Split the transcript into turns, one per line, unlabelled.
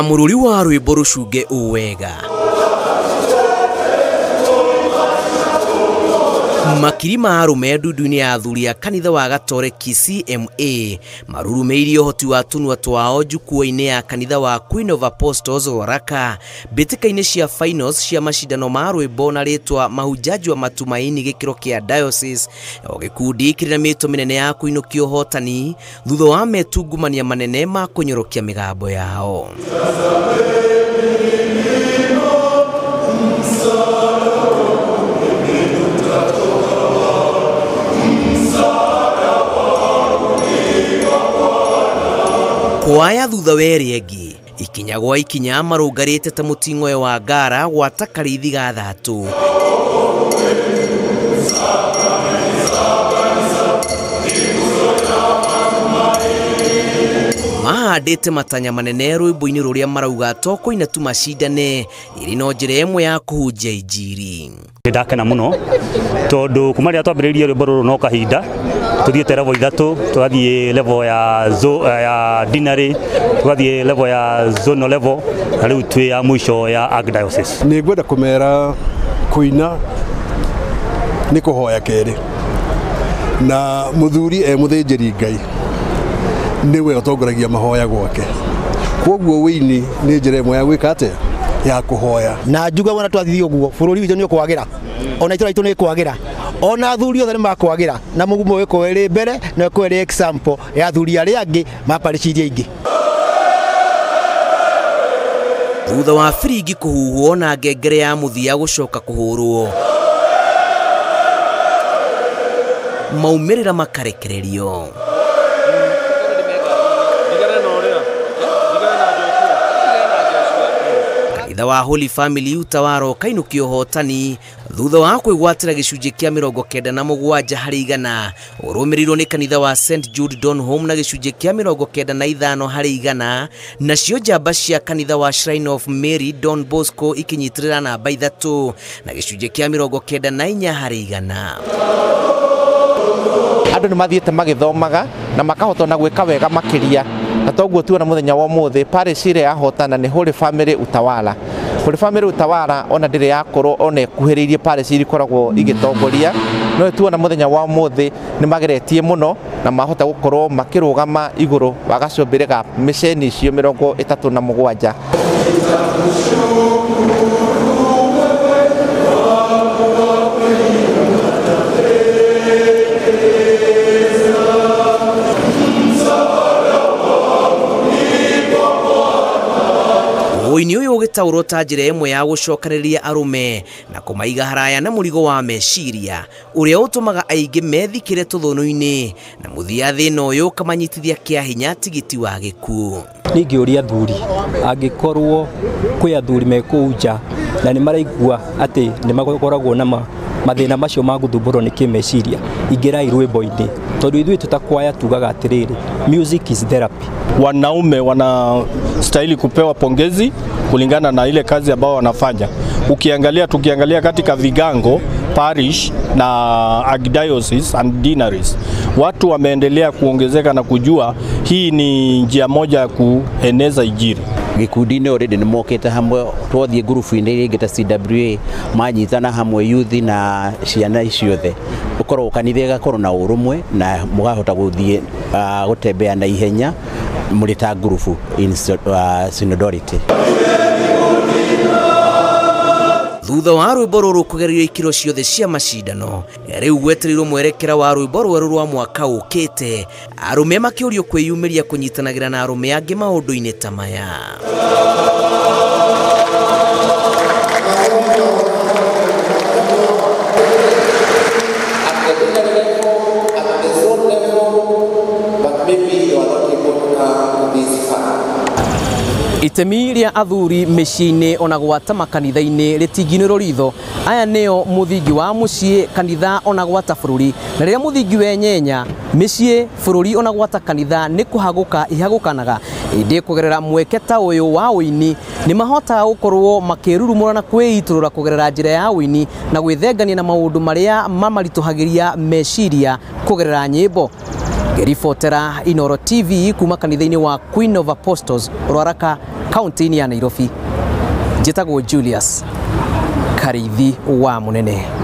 Na mũrũri wa rwĩmbo rũcunge ũũ wega. Makiri ma arũme ndundu-inĩ ya athuri a kanitha wa Gatoreki CMA marurumĩirie ũhoti wa tũnua twao jukwaa-inĩ ya kanitha wa Queen of Apostles Ruaraka mbĩtĩka-inĩ cia finals cia macindano ma rwĩmbo na rĩtwa Mahujaji wa Matumaini gĩkĩro kĩa diocese o gĩkundi kĩrĩ na mĩto mĩnene ya kũinũkia ũhotani thutha wa metungumania manene ma kũnyorokia mĩgambo yao. Kwaya thutha wa ĩrĩa ĩngĩ ikinya gwa ikinya marũngarĩte ta mũting'oe wa ngara gwata karĩithi ga thatũ. Mahandĩte matanya manene rwĩmbo-inĩ rũrĩa marauga to kũina tu macindane ĩrĩ no njĩra ĩmwe ya kũhunjia injiri.
Ndakena mũno tondũ kuma rĩrĩa twambĩrĩirie rwĩmbo rũrũ no kahinda tuthiĩte level ithatũ, tũgathiĩ level ya ya deanery, tũgathiĩ level ya zonal level, na rĩu twĩ ya mũico ya archdiocese.
Nĩ ngwenda kũmera kũina nĩ kũhoya kerĩ, na mũthuri e mũthĩnjĩri Ngai nĩwe ũtongoragia mahoya gwake, kwoguo wĩini nĩ njĩra ĩmwe ya gwĩka atĩa ya kũhoya.
Na njuga wona twathiĩ ũguo bũrũri witũ nĩ ũkwagĩra, ona itũra itũ nĩ ĩkwagĩra, ona athuri othe nĩ makwagĩra, na mũgumo ĩkorwo ĩrĩ mbere na ĩkorwo ĩrĩ example ya athuri arĩa angĩ ma parish iria ingĩ.
Thutha wa biringi kũhuhwo na ngengere ya mũthia gũcoka kũhũrwo, maumĩrĩra makarekererio. Kanitha wa Holy Family Utawala ũkainũkia ũhotani thutha wa kwĩgwatĩra gĩcunjĩ kĩa 97 harĩ igana, ũrũmĩrĩirwo nĩ kanitha wa St Jude Donholm na gĩcunjĩ kĩa 95 harĩ igana, nacio njamba cia kanitha wa Shrine of Mary Don Bosco ikinyitĩrĩra namba 3 na gĩcunjĩ kĩa 94 harĩ igana.
Andũ nĩ mathiĩte magĩthomaga na makahota na gwĩka wega makĩria, na toguo tuona mũthenya wa ũmũthĩ parish ĩrĩa yahotana nĩ Holy Family Utawala. Holy Family Utawala ona ndĩrĩ yakorwo ona ĩkuhĩrĩirie parish iria ikoragwo igĩtongoria, no tuona mũthenya wa ũmũthĩ nĩ mageretie mũno na mahota gũkorwo makĩrũgama igũrũ wa gacũmbĩrĩ ga mĩceni icio 37.
Ũini ũyũ ũgĩtaũrwo ta njĩra ĩmwe ya gũcokanĩrĩria arũme na kũmaiga haraya na mũrigo wa meciria ũrĩa ũtũmaga aingĩ methikĩre tũthũnũ-inĩ, na mũthia thĩna ũyũ ũkamanyitithia kĩa hinya tigiti wa gĩkuũ.
Ningĩũria athuri, angĩkorwo kwĩ athuri me kũu nja na nĩ maraigua atĩ nĩ makoragwo na mathĩna macio ma gũthumbũrwo nĩ kĩmeciria, ingĩrai rwĩmbo-inĩ, tondũ ithuĩ tũtakwaya tugaga atĩrĩrĩ, music is therapy.
Wanaume wanastahili kupewa pongezi kulingana na ile kazi ambao wanafanya. Tukiangalia katika vigango parish na archdiocese and deaneries, watu wameendelea kuongezeka na kujua hii ni njia moja ya kueneza injili.
Gikundi-inĩ already nĩ mokĩte hamwe, twathiĩ ngurubu-inĩ iria ingĩ ta CWA manyitana hamwe youth na ciana ciothe, ũkorwo kanitha ĩgakorwo na ũrũmwe na mũkahota gũthiĩ gũtembea na ihenya mũrĩ ta ngurubu in synodality.
Thutha wa rwĩmbo rũrũ kũgererio ikĩro ciothe cia macindano, rĩu gwetereirwo mwerekera wa rwĩmbo rwerũ rwa mwaka ũkĩte, arũme makĩũrio kwĩyumĩria kũnyitanagĩra na arũme angĩ maũndũ-inĩ ta maya. Itemi rĩa athuri mĩciĩ-inĩ ona gwata makanitha-inĩ rĩtinginĩrwo ritho. Aya nĩo mũthingi wa mũciĩ, kanitha ona gwata bũrũri. Na rĩrĩa mũthingi wenyenya mĩciĩ, bũrũri ona gwata kanitha nĩ kũhagũka ihagũkanaga. Ĩndĩ kũgerera mweke ta ũyũ wa ũini nĩ mahotaga gũkorwo makĩrurumũra na kwĩitũrũra kũgerera njĩra ya ũini na gwĩthengania na maũndũ marĩa mamaritũhagĩria meciria kũgerera nyĩmbo. Ngĩribotera Inooro TV kuma kanitha-inĩ wa Queen of Apostles Ruaraka, kaunti-inĩ ya Nairobi, njĩtagwo Julius Kariithi wa Munene.